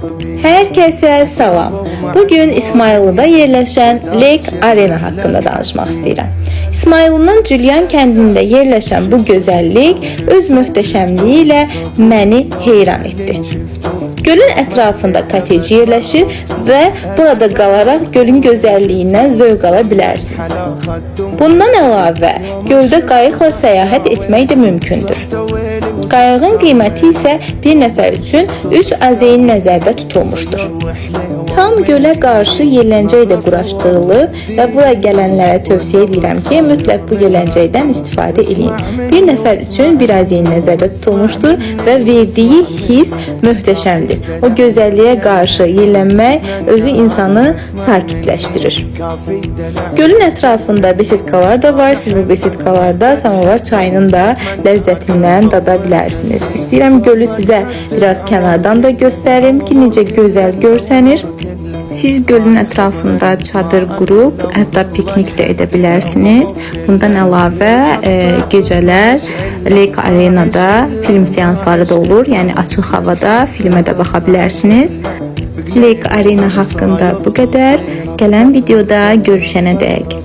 Hər kəsə salam. Bugün İsmayıllıda yerləşən Lake Arena haqqında danışmaq istəyirəm. İsmayıllının Cülyan kəndində yerləşən bu gözəllik öz möhtəşəmliyi ilə məni heyran etdi. Gölün ətrafında kotej yerləşir və burada qalaraq gölün gözəlliyindən zövq ala bilərsiniz. Bundan əlavə, göldə qayıqla səyahət etmək də mümkündür. Qayığın qiyməti isə bir nəfər üçün 3 azeyin nəzərdə tutulmuşdur. Tam gölə qarşı yelləncək də quraşdırılıb və bura gələnlərə tövsiyə edirəm ki, mütləq bu yelləncəkdən istifadə eləyin. Bir nəfər üçün bir azeyin nəzərdə tutulmuşdur və verdiyi hiss möhtəşəmdir. O gözəlliyə qarşı yellənmək özü insanı sakitləşdirir. Gölün ətrafında besetkalar da var. Siz bu besetkalarda samovar çayının da ləzzətindən dada bilərsiniz. İstəyirəm gölü sizə biraz kənardan da göstərim ki, necə gözəl görsənir. Siz gölün ətrafında çadır qurub, hətta piknik də edə bilərsiniz. Bundan əlavə gecələr Lake Arena'da film seansları da olur. Yəni açıq havada filmə də baxa bilərsiniz. Lake Arena haqqında bu qədər. Gələn videoda görüşənədək.